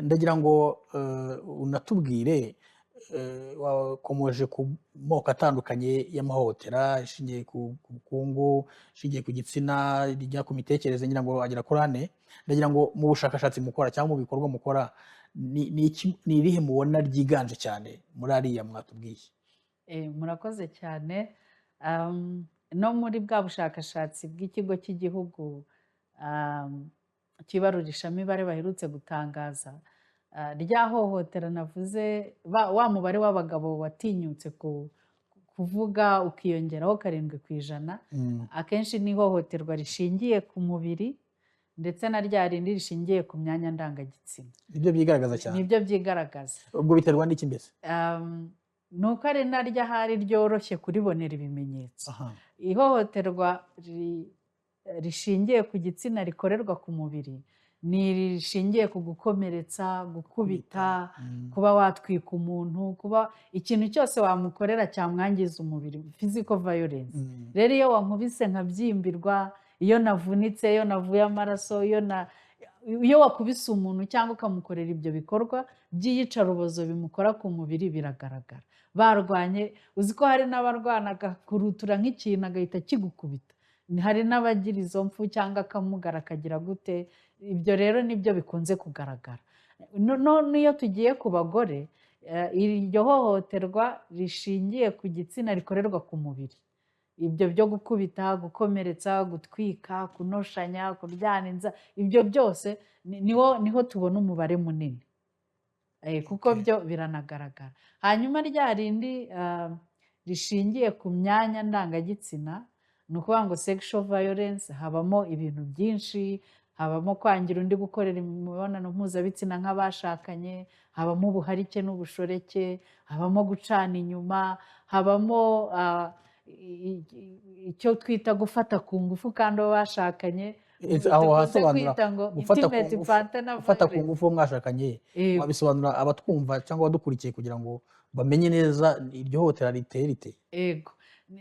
Ndagira ngo unatubwire, wakomoje ku moko atandukanye y'amahohotera ishingiye ku bukungu, ishingiye ku gitsina, rijya ku mitekerereze, ngira ngo agera kuri ane. Ndagira ngo mu bushakashatsi mukora cyangwa mu bikorwa mukora, ni irihe mubona ryiganje cyane muri ariya mwatubwiye? Murakoze cyane. No muri bwa bushakashatsi bw'ikigo cy'igihugu cy'ibarurishamibare baherutse gutangaza, rya hohotera navuze, wa mubare w'abagabo watinyutse kuvuga ukiyongeraho 7%, akenshi ni ihohoterwa rishingiye ku mubiri ndetse na rya rindi rishingiye ku myanya ndangagitsina. Nibyo byigaragaza cyane? Nibyo byigaragaza. Ubwo biterwa n'iki mbese? Ni uko ari naryo ahari ryoroshye kuribonera ibimenyetso. Ihohoterwa rishingiye ku gitsina rikorerwa ku mubiri ni rishingiye ku gukomeretsa, gukubita, kuba watwika umuntu, kuba ikintu cyose wamukorera cyamwangiza umubiri, physical violence. Rero iyo wankubise nkabyimbirwa, iyo navunitse, iyo navuye amaraso, iyo wakubise umuntu cyangwa ukamukorera ibyo bikorwa by'iyicarubozo bimukora ku mubiri, biragaragara. Barwanye, uzi ko hari n'abarwana agakurutura nk'ikintu agahita akigukubita, hari n'abagira izo mfu cyangwa akamugara akagira gute. Ibyo rero nibyo bikunze kugaragara. N'iyo tugiye ku bagore, iryo hohoterwa rishingiye ku gitsina rikorerwa ku mubiri, ibyo byo gukubita, gukomeretsa, gutwika, kunoshanya, kuryana inza, ibyo byose niho tubona umubare munini, kuko byo biranagaragara. Hanyuma rya rindi rishingiye ku myanya ndangagitsina, ni ukuvuga ngo sexual violence, habamo ibintu byinshi: habamo kwangira undi gukorera imibonano mpuzabitsina nk'abashakanye, habamo ubuharike n'ubushoreke, habamo gucana inyuma, habamo icyo twita gufata ku ngufu kandi uwo bashakanye. Aho Dukunze wasobanura kwita ngo gufata ku intimate ngufu, partner gufata ku violence. ngufu uwo mwashakanye. Yego. Wabisobanura abatwumva cyangwa abadukurikiye kugira ngo bamenye neza iryo hohotera riteye rite? Yego,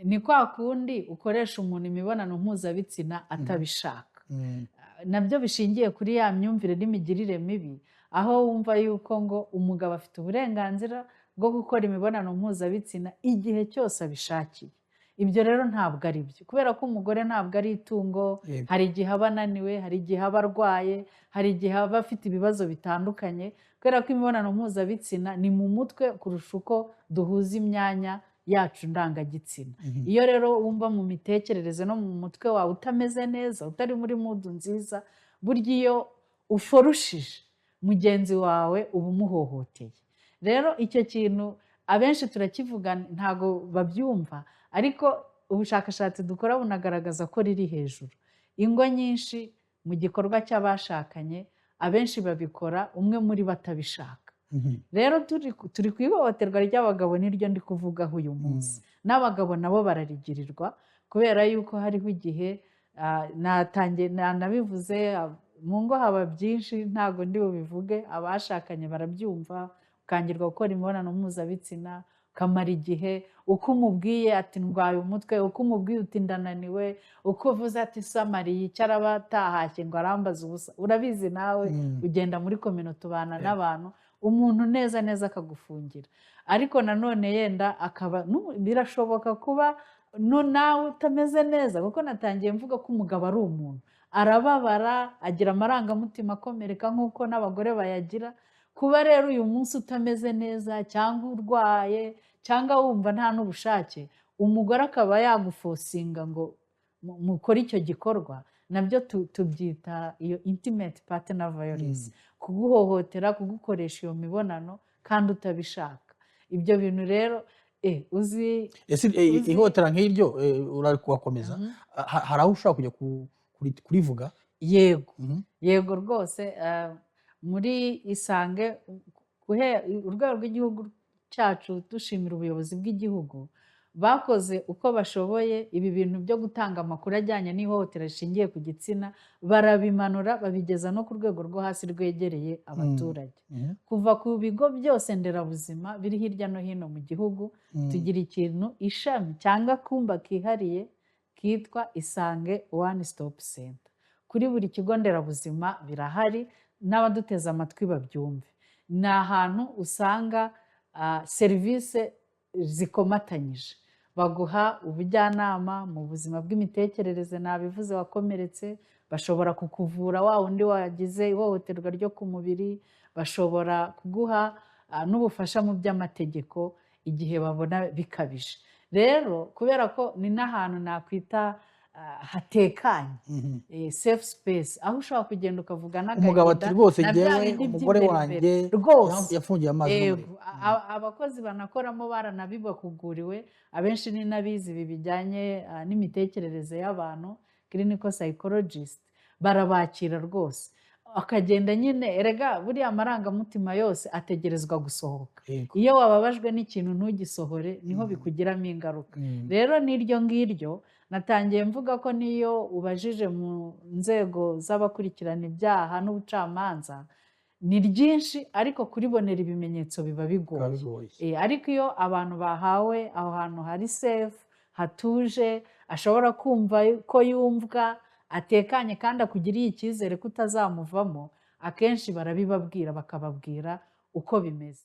ni kwa kundi ukoresha umuntu imibonano mpuzabitsina atabishaka. Nabyo bishingiye kuri ya myumvire n'imigirire mibi, aho wumva yuko ngo umugabo afite uburenganzira bwo gukora imibonano mpuzabitsina igihe cyose abishakiye. Ibyo rero ntabwo ari byo, kubera ko umugore ntabwo ari itungo. Hari igihe aba ananiwe, hari igihe aba arwaye, hari igihe aba afite ibibazo bitandukanye, kubera ko imibonano mpuzabitsina ni mu mutwe kurusha uko duhuza imyanya yacu ndangagitsina. Iyo rero wumva mu mitekerereze no mu mutwe wawe utameze neza, utari muri mood nziza, burya iyo uforushije mugenzi wawe uba umuhohoteye. Rero icyo kintu abenshi turakivuga ntabwo babyumva, ariko ubushakashatsi dukora bunagaragaza ko riri hejuru. Ingo nyinshi, mu gikorwa cy'abashakanye, abenshi babikora umwe muri bo atabishaka. Rero turi ku ihohoterwa ry'abagabo, niryo ndi kuvugaho uyu munsi. N'abagabo nabo bararigirirwa, kubera yuko hariho igihe, natangiye nanabivuze, mu ngo haba byinshi, ntabwo ndi bubivuge, abashakanye barabyumva. Ukangirwa gukora imibonano mpuzabitsina, ukamara igihe, uko umubwiye ati "Ndwaye umutwe", uko umubwiye uti "Ndananiwe", uko uvuze ati "Samariye icyo araba atahashye ngo arambaze ubusa", urabizi nawe. Ugenda muri communauté, tubana n'abantu, umuntu neza neza akagufungira. Ariko nanone yenda akaba birashoboka kuba no nawe utameze neza, kuko natangiye mvuga ko umugabo ari umuntu, arababara, agira amarangamutima, akomereka nk'uko n'abagore bayagira. Kuba rero uyu munsi utameze neza cyangwa urwaye cyangwa wumva nta n'ubushake, umugore akaba yaguforcinga ngo mukore icyo gikorwa, nabyo tubyita iyo intimate partner violence, kuguhohotera, kugukoresha iyo mibonano kandi utabishaka. Ibyo bintu rero, uzi Ese ihohotera nk'iryo, urakomeza, hari aho ushobora kujya kurivuga? Yego. Yego rwose, muri Isange, urwego rw'igihugu cyacu, dushimira ubuyobozi bw'igihugu, bakoze uko bashoboye, ibi bintu byo gutanga amakuru ajyanye n'ihohotera rishingiye ku gitsina barabimanura, babigeza no ku rwego rwo hasi rwegereye abaturage. Kuva ku bigo byose nderabuzima biri hirya no hino mu gihugu, tugira ikintu, ishami cyangwa akumba kihariye kitwa Isange One Stop Center. Kuri buri kigo nderabuzima birahari. n'abaduteze amatwi babyumve, ni ahantu usanga serivisi zikomatanyije. Baguha ubujyanama mu buzima bw'imitekerereze, nabivuze, wakomeretse, bashobora kukuvura wa wundi wagize ihohoterwa ryo ku mubiri, bashobora kuguha n'ubufasha mu by'amategeko igihe babona bikabije. Rero kubera ko ni n'ahantu nakwita hatekanye, safe space, aho ushobora kugenda ukavuga Umugabo ati n'agahinda rwose na bya njyewe bindi umugore by'imbere wanjye imbere rwose. Yafungiye amazi n'umuriro. Yego, abakozi banakoramo baranabibahuguriwe, abenshi ni n'abize ibi bijyanye n'imitekerereze y'abantu, clinical psychologist, barabakira rwose, akagenda nyine. Erega buriya amarangamutima yose ategerezwa gusohoka. Iyo wababajwe n'ikintu ntugisohore, niho bikugiramo ingaruka. Rero n'iryo ngiryo natangiye mvuga ko niyo ubajije mu nzego z'abakurikirana ibyaha n'ubucamanza ni ryinshi, ariko kuribonera ibimenyetso biba Biba bigoye. bigoye. Ariko iyo abantu bahawe aho hantu hari safe, hatuje, ashobora kumva ko yumvwa, atekanye kandi akugiriye icyizere ko utazamuvamo, akenshi barabibabwira, bakababwira uko bimeze.